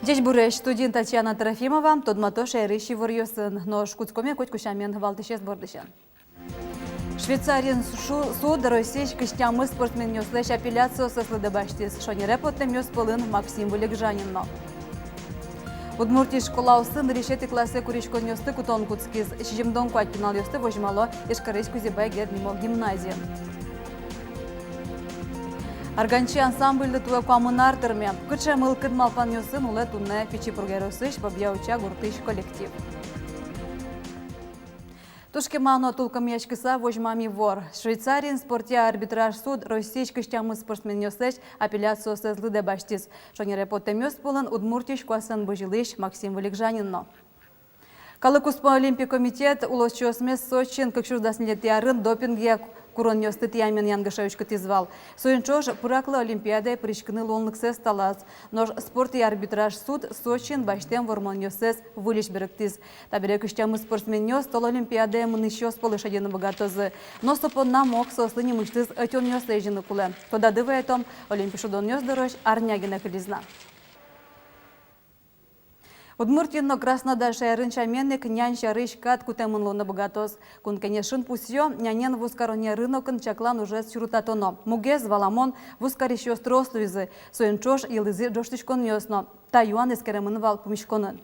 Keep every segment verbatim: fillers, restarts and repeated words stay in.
Ӟечбуресь! Студиын Татьяна Трофимова. Тодмато шаерысь иворъёсын. Нош кутскомы котьку сямен валтӥсез бордысен. Швейцариын шу-, суд Россиысь кызь тямыс спортсменъёслэсь апелляциоссэс лыдэ басьтӥз. Шонере поттэмъёс пӧлын Максим Вылегжанин но. Удмуртиысь школаосын нырысетӥ классэ куриськонъёсты кутон кутскиз. Сизьымдон куать пиналъёсты возьмало Ижкарысь Кузебай Герд нимо гимназиын. «Арганчи» ансамбльлы туэ куамын ар тырме. Кыӵе мылкыд-малпанъёсын улэ туннэ Пичи Пурга ёросысь Бобья-Уча гуртысь коллектив? Туж кема но тулкымъяськыса возьмам ивор. Швейцариын спортъя арбитраж суд Россиысь кызь тямыс спортсменъёслэсь апелляциоссэс лыдэ басьтӥз. Шонере поттэмъёс пӧлын Удмуртиысь куасэн бызьылӥсь Максим Вылегжанин но. Калык куспо олимпи комитет улосчиосмес Сочиын кык сюрс дас ньылетӥ арын допингъя куронъёсты тӥямен янгыше уськытӥз вал. Соин ӵош пыраклы Олимпиадае пыриськыны луонлыксэс талаз. Нош спортъя арбитраж суд Сочиын басьтэм вормонъёссэс выльысь берыктӥз. Табере кызь тямыс спортсменъёс тол Олимпиадае мынӥсьёс пӧлы шедьыны быгатозы. Но со понна мог соослы нимысьтыз ӧтёнъёс лэзьыны кулэ. Тодады вайытом, олимпи шудонъёс дорозь арня гинэ кылиз на. Удмуртиын но Краснодар шаерын сямен ик нянь сярысь кат кутэмын луыны быгатоз. Кун Кенешын пусъё, нянен вузкаронъя рынокын чаклан ужез чурытатоно. Мугез, валамон, вузкарисьёс трос луизы, соин ӵош йылӥзы ӝожтӥськонъёс но. Та юан эскеремын вал пумиськонын.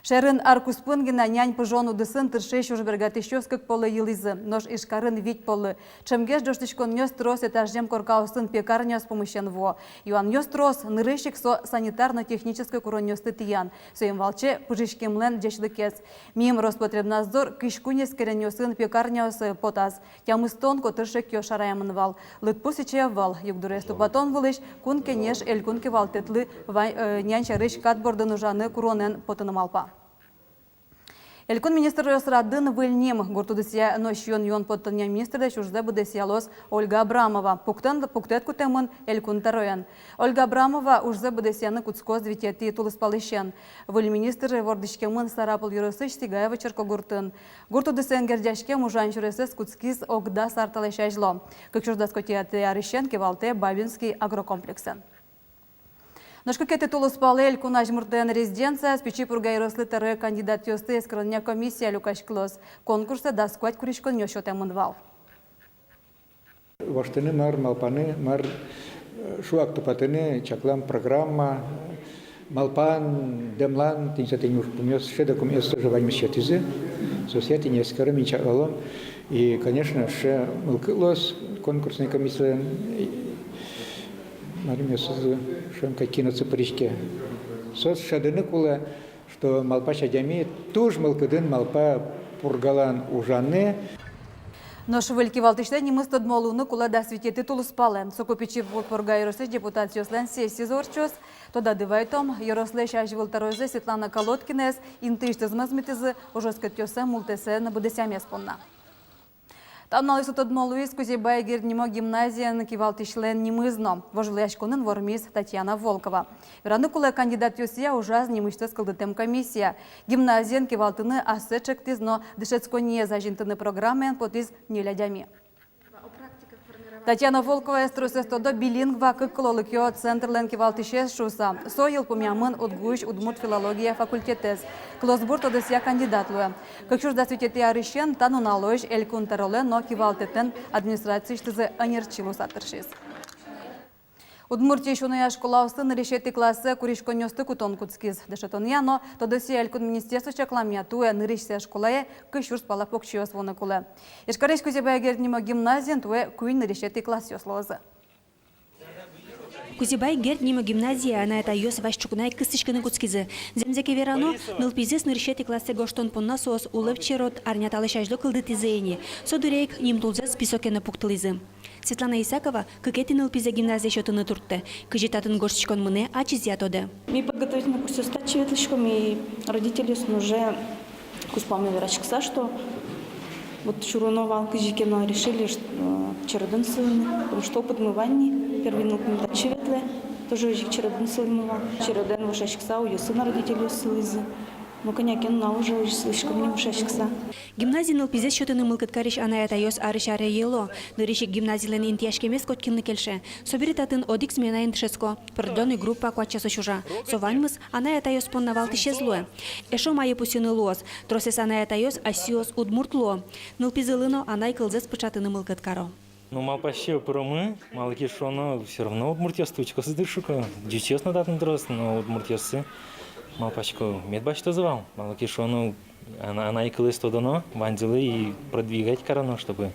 Шаерын ар куспын гинэ нянь пыжон удысын тыршись ужбергатӥсьёс кык поллы йылӥзы, нош Ижкарын вить поллы. Ӵемгес ӝожтӥськонъёс трос этажъем коркаосын, пекарняос пумысен вуо. Юанъёс трос, нырысь ик со санитарно-технической куронъёсты тӥян, соин валче пыжиськемлэн ӟечлыкез. Мим Роспотребнадзор кызь куинь эскеронъёсын пекарняосы потаз. Тямыстон котыр шекъёс шараямын вал. Лыдпус сыӵе ӧвӧл. Югдурез тупатон вылысь Кун Кенеш Элькун кивалтэтлы ва-, э, нянь сярысь кат бордын ужаны куронэн потыны малпа. Элькун министръёс радын выль ним. Гурт удысъя но сиён-юон поттонъя министрлэсь ужзэ быдэсъялоз Ольга Абрамова. Пуктэн-, пуктэт кутэмын Элькун тӧроен. Ольга Абрамова ужзэ быдэсъяны кутскоз витетӥ тулыспалысен. Выль министр вордӥськемын Сарапул ёросысь Сигаево черкогуртын. Гурт удысэн герӟаськем ужан сюресэз кутскиз ог дас ар талэсь азьло. Кык сюрс дас куатетӥ арысен кивалтэ Бабинский агрокомплексэн. Нош кыкетӥ тулыспалэ Элькун азьмуртлэн резиденцияз Пичи Пурга ёрослы тӧрое кандидатъёсты эскеронъя комиссия люкаськылоз. Конкурсэ дас куать куриськонъёс сётэмын вал. Воштыны мар, малпаны мар, э, шуак тупатыны чаклам программа, малпан, дэмлан, тӥни со тӥни ужпумъёс, сыӵе документъёс тоже ваньмыз сётӥзы. Соосъя тӥни эскером, ини чаклалом. И, конечно, сыӵе мылкыд луоз конкурсной комиссиялэн, и марымъёсызлы, шуом, кадь кин отчы пыриське. Соос шӧдыны кулэ, что малпась адями туж мылкыдын малпа Пургалэн ужаны. Нош выль кивалтӥсьлэн нимыз тодмо луыны кулэ дас витетӥ тулыспалэ. Соку Пичи Пу-, Пурга ёросысь депутатъёслэн сессиез ортчоз. Тодады вайытом, ёрослэсь азьвыл тӧрозэ Светлана Колодкинаез интыысьтыз мозмытӥзы, ужоскытъёссэ мултэсэн быдэсъямез понна. Та нуналъёсы тодмо луиз Кузебай Герд нимо гимназиен кивалтӥсьлэн нимыз но. Вожвылъяськонын вормиз Татьяна Волкова. Вераны кулэ, кандидатъёсъя ужаз нимысьтыз кылдытэм комиссия. Гимназиен кивалтыны ассэ ӵектӥз но дышетсконниез азинтыны программаен потӥз ньыль адями. Татьяна Волковаез тросэз тодо «Билингва» кык кылолыкъё центрлэн кивалтӥсез шуыса. Со йылпумъямын УдГУысь удмурт филология факультетэз. Кылосбур тодосъя кандидат луэ. Кык сюрс дас витетӥ арысен та нуналозь Элькун тӧролэн но кивалтэтлэн администрациысьтызы ӧнерчи луыса тыршиз. Удмуртиысь уноя школаосын нырысетӥ классэ куриськонъёсты кутон кутскиз. Дышетонъя но тодосъя Элькун министерство чакламъя, туэ нырысьсэ школае кызь сюрс пала покчиос вуыны кулэ. Ижкарысь Кузебай Герд нимо гимназиын туэ куинь нырысетӥ классъёс луозы. Кузебай Герд нимо гимназие анай-атайёс вазь ӵукна ик кыстӥськыны кутскизы. Зэмзэ ке верано, нылпизэс нырысетӥ классэ гожтон понна соос улэп черод арня талэсь азьло кылдытӥзы ини. Со дыре ик нимтулзэс списоке но пуктылӥзы. Светлана Исакова кыкетӥ нылпизэ гимназие сётыны турттэ. Кызьы татын гожтӥськон мынэ, ачизъя тодэ. Ми подготовительный курсъёс татчы ветлӥськом, и родительёс но уже куспамы вераськыса, что Вот сюроно вал, кызьы ке но решили, что, э, чередын сылыны, потому что опытмы вань ни, первый нылпимы татчы ветлэ, тоже озьы ик чередын сылӥмы вал. Чередэн вошъяськыса, уйёсын родительёс сылӥзы. Ну, кӧня ке нунал уже озьы сылӥськом ни вошъяськыса. Гимназие нылпизэс сётыны мылкыд карись анай-атайёс арысь аре йыло. Нырысь ик гимназилэн интыяськемез котькинлы кельше. Собере татын одӥг сменаен дышетско, продлённый группа куать часозь ужа. Со ваньмыз анай-атайёс понна валтӥсез луэ. Эшшо мае пусйыны луоз: тросэз анай-атайёс асьсэос удмурт луо. Нылпизылы но анай кылзэс пыӵатыны мылкыд каро. Ну, малпасько, пыромы, малы ке шуоно, всё равно удмуртъёсты учкозы дыр шуко. Ӟучъёс но татын трос, но удмуртъёсты, малпасько, мед басьтозы вал, малы ке шуоно, ана-, анай кылэз тодоно, ваньзылы и продвигать кароно, чтобы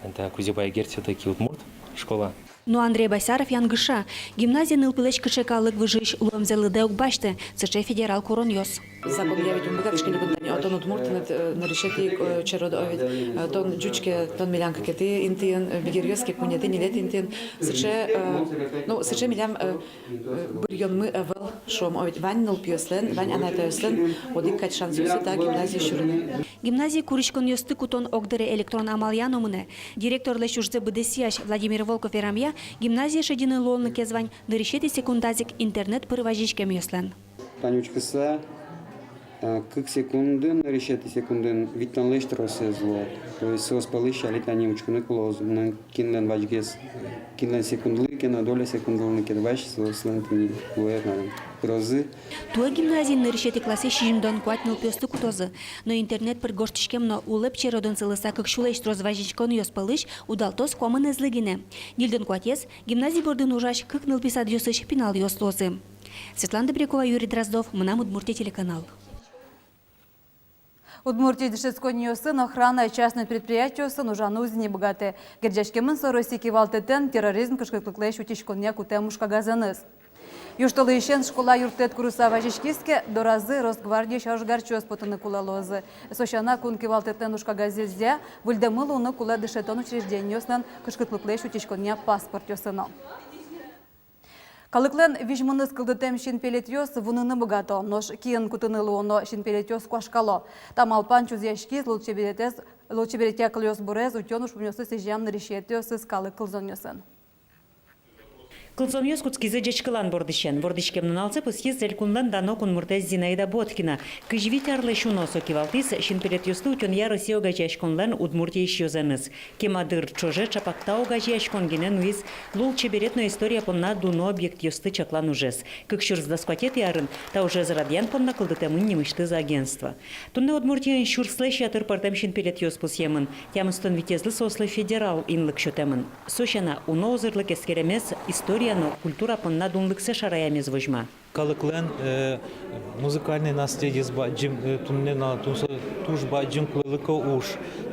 та, та Кузебай Герд всё-таки удмурт школа. Но Андрей Байсаров янгыша: гимназия нылпилэсь кыӵе калык выжыысь луэмзэ лыдэ уг басьты, сыӵе федерал куронъёс. Законъя ведь ум быгатӥське ни кутыны, тон удмурт, тыныд, э, нырысетӥ, э, черод, о ведь, э, тон ӟуч ке, тон милям кыкетӥ интыын, э, бигеръёс ке, куинетӥ, ньылетӥ интыын. Сыӵе, э, ну, сыӵе милям, э, э, быръёнмы ӧвӧл, шуом, о ведь, вань нылпиослэн, вань анай-атайёслэн одӥг кадь шансъёссы та гимназие сюрыны. Гимназие куриськонъёсты кутон огдыре электрон амалъя но мынэ. Директорлэсь ужзэ быдэсъясь Владимир Волков верамъя, гимназие шедьыны луонлыкез вань нырысетӥ секундаз ик интернет пыр вазиськемъёслэн. Тани учкыса, а, кык секундын, нырысетӥ секундын витьтонлэсь тросэз луоз. То есть соос пӧлысь али тани учкыны кулэ уз, мынам кинлэн вазьгес, кинлэн секундлы ке но, доля секундлы ке но вазь, соослэн тани луэ, мар, пырозы. Туэ гимназиын нырысетӥ классэ сизьымдон куать нылпиосты кутозы. Но интернет пыр гожтӥськем но улэп чередын сылыса кык сюлэсь трос вазиськонъёс пӧлысь удалтоз куамынэзлы гинэ. Ньыльдон куатез гимназия бордын ужась кык нылпи садъёсысь пиналъёс луозы. Светлана Добрякова, Юрий Дроздов, «Мынам Удмуртие» телеканал. Удмуртиысь дышетсконниосын охрана частной предприятиосын ужаны уз ни быгатэ. Герӟаськемын со Россия кивалтэтэн терроризм кышкытлыклэсь утиськонъя кутэм ужкагазэныз. Южтолэзьысен школа юрттэт курыса вазиськиз ке, доразы Росгвардиысь ожгарчиос потыны кулэ луозы. Со сяна, кун кивалтэтлэн ужкагазэзъя выльдэмын луыны кулэ дышетон учреждениослэн кышкытлыклэсь утиськонъя паспортъёссы но. Калыклэн визьмыныз кылдытэм синпелетъёс вуныны быгато, нош киын кутыны луоно синпелетъёс куашкало. Та малпан чузъяськиз лулчеберетэз, лулчеберетъя кылъёсбурез утён ужпумъёсты сӥзем нырысетӥосыз калык кылзонъёсын. Кылзонъёс кутскизы ӟечкылан бордысен. Вордӥськем нуналзэ пусйиз элькунлэн дано кунмуртэз Зинаида Боткина. Кызь вить арлэсь уно со кивалтӥз синпелетъёсты утёнъя Россия огазеяськонлэн Удмуртиысь ёзэныз. Кема дыр ӵоже ӵапак та огазеяськон гинэ нуиз лулчеберет но история понна дуно объектъёсты чаклан ужез. Кык сюрс дас куатетӥ арын та ужез радъян понна кылдытэмын нимысьтыз агентство. Туннэ Удмуртиын сюрслэсь ятыр пӧртэм синпелетъёс пусъемын. Тямыстон витезлы соослы федерал инлык сётэмын. Со сяна, уно узырлык эскеремез история но культура понна дунлыксэ шараямез возьма. Калыклэн, э, музыкальной наследиез бадӟым, э, туннэ нуналлы тунсыко туж бадӟым кулэлыко уж.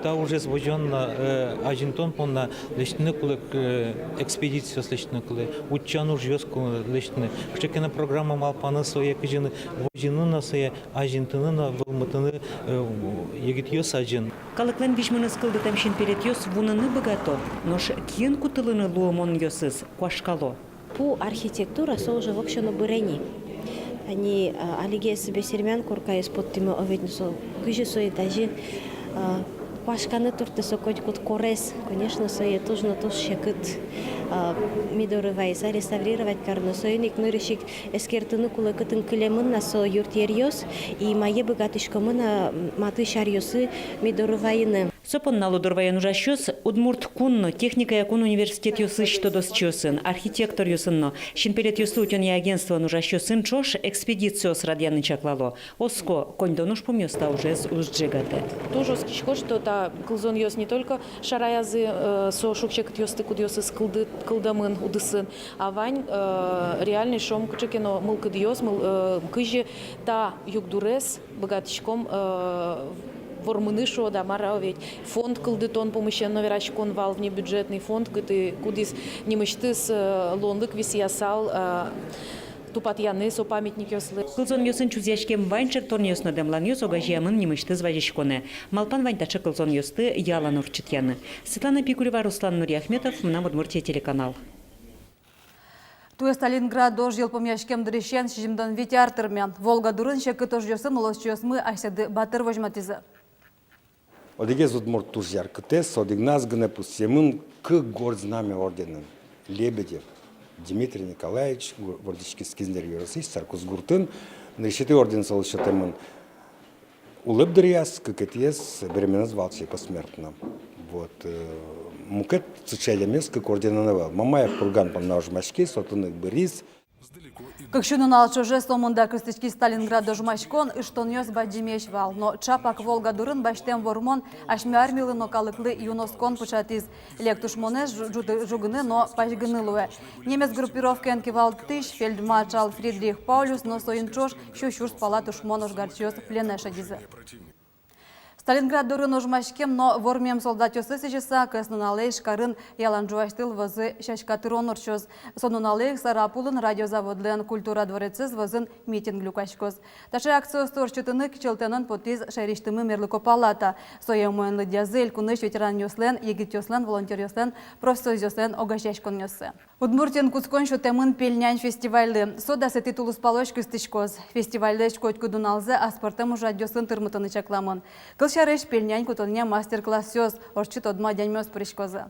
Та ужез возён но, э, азинтон понна лэсьтыны кулэ, э, экспедициос лэсьтыны кулэ, утчан ужъёс кулэ лэсьтыны. Кыӵе ке но программа малпаны сое, кызьы ини возьыны но сое, азинтыны но, вӧлмытыны, э, егитъёс азьын. Калыклэн визьмыныз кылдытэм синпелетъёс вуныны быгато, нош киын кутылыны луымонъёсыз куашкало. Пу архитектура, со уже воксё но быре ни. Тани, а, алигес бесермян коркаез поттӥмы, о ведь, ну, со кызьы сое тазьы, а, куашканы туртты со котькуд корез. Конечно, сое туж но туж секыт, а, ми доры вайыса реставрировать карыны. Соин ик нырысь ик эскерыны кулэ, кытын кылемын на со юртъеръёс, и мае быгатӥськомы на, м, матысь аръёсы ми доры вайыны. Со понна Лудорвайын ужасьёс Удмурт кун но техникая кун университетъёсысь тодосчиосын, архитекторъёсын но синпелетъёсты утёнъя агентствоын ужасьёсын ӵош экспедициос радъяны чаклало. Оско, коньдон ужпумъёс та ужез уз ӝегатэ. Туж оскисько, что та кылзонъёс не только шараязы, э, со шуг-секытъёсты, кудъёсыз кылды-, кылдэмын удысын, а вань, э, реальной, шуом, кыӵе ке но мылкыдъёс, мыл-, э, кызьы та югдурез быгатӥськом, э, вормыны, шуод-а, мар-а, о ведь. Фонд кылдытон пумысен но вераськон вал, внебюджетный фонд, кытӥ-, кудӥз нимысьтыз, э, луонлык висъясал, э, тупатъяны со памятникъёслы. Кылзонъёсын чузъяськем вань ӵектонъёс но дэмланъёс огазеямын нимысьтыз вазиськонэ. Малпан вань таӵе кылзонъёсты ялан ортчытъяны. Светлана Пикулева, Руслан Нуриахметов, «Мынам Удмуртие» телеканал. Туэ Сталинград ож йылпумъяськем дырысен сизьымдон вить ар тырме. Волга дурын секыт ожъёсын улосчиосмы асьсэды батыр возьматӥзы. Одӥгез удмурт туж яркытэз, со одӥгназ гинэ пусъемын кык горд знамя орденэн. Лебедев Дмитрий Николаевич, гу-, вордӥськиз Кизнер ёросысь Саркус гуртын. Нырысетӥ орден солы сётэмын улэп дыръяз, кыкетӥез беременэз валче посмертно. Вот, э, мукет сыӵе адямиос кык орденэн ӧвӧл. Мамаев курган понна ожмаськиз, отын ик быриз. Кык сю нунал ӵоже сомында кыстӥськиз Сталинград ожмаськон. Ыштонъёс бадӟымесь вал, но ӵапак Волга дурын басьтэм вормон асьме армилы но калыклы юн оскон пыӵатӥз. Лек тушмонэз жу-, жугыны но пазьгыны луэ. Немец группировкаен кивалтӥсь фельдмаршал Фридрих Паулюс но соин ӵош сю сюрс пала тушмон ожгарчиос пленэ шедизы. Сталинград дурын ожмаськем но вормем солдатъёсты сӥзьыса, кӧснуналэ Ижкарын ялан ӝуась тыл возы сяська тырон ортчоз. Со нуналэ ик Сарапулын радиозаводлэн культура дворецез возын митинг люкаськоз. Таӵе акциосты ортчытыны кичӧлтэмын потӥз шаерысьтымы мерлыко палата. Сое умоен лыдъязы элькунысь ветеранъёслэн, егитъёслэн, волонтёръёслэн, профсоюзъёслэн огазеяськонъёссы. Удмуртиын кутскон сётэмын «Пельнянь» фестивальлы. Со дасэтӥ тулыспалозь кыстӥськоз. Фестивальлэсь котькуд нуналзэ аспӧртэм ужрадъёсын тырмытыны чакламын. Кылсярысь, пельнянь кутонъя мастер-классъёс, ортчы тодмо адямиос пыриськозы.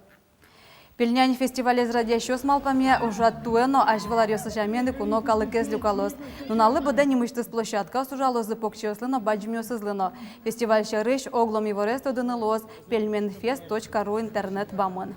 «Пельнянь» фестивалез радъясьёс малпамъя, ужрад туэ но, азьвыл аръёсы сямен ик, уно калыкез люкалоз. Нуналлы быдэ нимысьтыз площадкаос ужалозы покчиослы но, бадӟымъёсызлы но. Фестиваль сярысь оглом иворез тодыны луоз пельменьфест точка ру интернет бамын.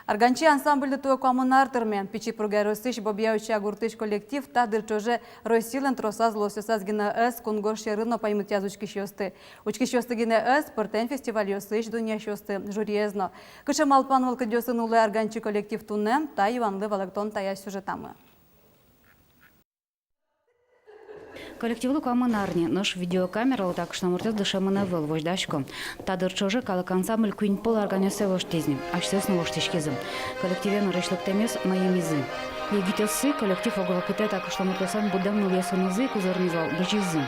«Арганчи» ансамбльлы туэ куамын ар тырме. Пичи Пурга ёросысь Бобья-Уча гуртысь коллектив та дыр ӵоже Россилэн тросаз улосъёсаз гинэ ӧз, кунгож сьӧрын но паймытъяз учкисьёсты. Учкисьёсты гинэ ӧз, пӧртэм фестивальёсысь дунъясьёсты, жюриез но. Кыӵе малпан-мылкыдъёсын улэ «Арганчи» коллектив туннэ, та юанлы валэктон таяз сюжетамы. Коллективлы куамын ар ни, нош видеокамералы та кышномуртъёс дышемын ӧвӧл, возьдасько. Та дыр ӵоже «Калык» ансамбль куинь пол арганъёссэ воштӥз ни, асьсэос но воштӥськизы. Коллективе нырысь лыктэмъёс мӧйымизы. Егитъёссы коллектив ог вакытэ та кышномуртъёслэн будэм нылъёсынызы ик узырмиз вал, бызизы.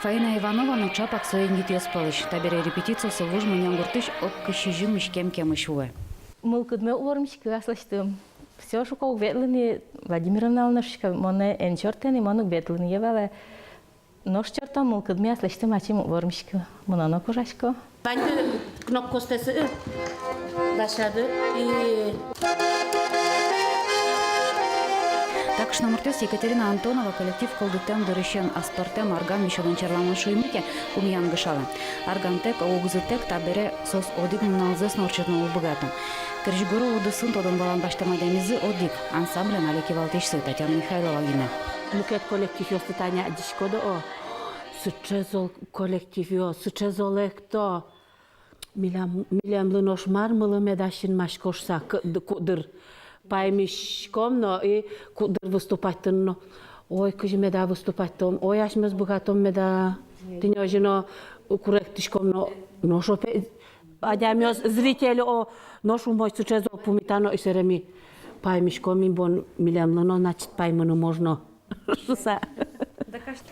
Фаина Иванова но ӵапак со егитъёс пӧлысь. Табере репетициосы Вуж Мунья гуртысь ог кызь сизьым иськем кемысь вуэ. Мылкыдме уг вормиськы аслэсьтым. Всё, шуко, уг ветлы ни, Владимировна, но шуисько, монэ эн чортэ ни, мон уг ветлы ни, е валэ. Нош чорто, мылкыдме аслэсьтым ачим уг вормиськы. Мыноно ик ужасько. Ваньды кнопкаостэс, э, дасяды и... Та кышномуртъёс Екатерина Антонова коллектив кылдытэм дырысен аспӧртэм арган висёнэн черламын шуимы ке, ум янгышалэ. Аргантэк, огзытэк табере соос одӥг нуналзэс но ортчытыны уг быгато. Крезьгуро удысын тодон-валан басьтэм адямизы одӥг, ансамбльлэн али кивалтӥсьсы Татьяна Михайлова гинэ. Мукет коллективъёсты тани адӟиськод-а, о, сыӵе зол коллективъёс, сыӵе зол экто. Милям, милемлы нош мар мылы меда синмасько шуса, к-, д-, кудыр. Паймиськом но и кудыр выступать тыны но. Ой, кызьы меда выступать тон, ой, асьмеос быгатом меда. Тӥни озьы но куректӥськом но, нош опе-, адямиос, зритель, о, нош умой сыӵе зол пумитано, и сэре ми паймиськом, ми бон, милемлы но, значит, паймыны можно.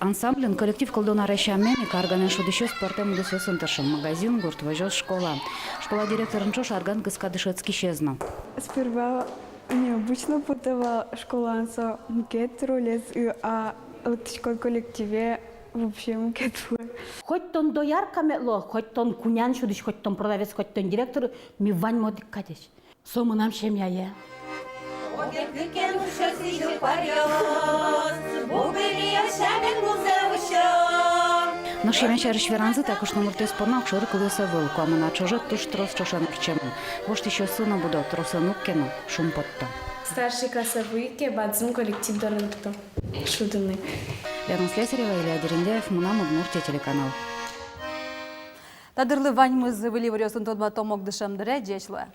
Ансамбльын коллектив кылдон аре сямен ик арганэн шудӥсьёс пӧртэм удысъёсын тыршо: магазин, гурт возёс, школа. Школа директорын ӵош арган кыска дышетскисез но. Сперва необычно потэ вал, школаын со мукет ролез, а лыктӥськод коллективе, вообще мукет луэ. Хоть тон доярка мед луод, хоть тон кунян сюдӥсь, хоть тон продавец, хоть тон директор, ми ваньмы одӥг кадесь. Со мынам семьяе. Одӥг ке но усё сӥзьыл паръёс, бугылиос сямен музэ усё. Нош семья сярысь веранзы та кышномуртъёс понна огшоры кылъёс ӧвӧл. Куамын ар ӵоже туж трос ӵошен ортчемын. Воштӥсьёссы но будо, тросэн уг ке но, шумпотто. Старший классэ вуи ке, бадӟым коллектив доры лыкто шудыны. Лена Слесарева, Илья Дерендяев, «Мынам Удмуртие» телеканал. Та дырлы ваньмыз. Выль иворъёсын тодматом огдышем дыре. Ӟеч луэ.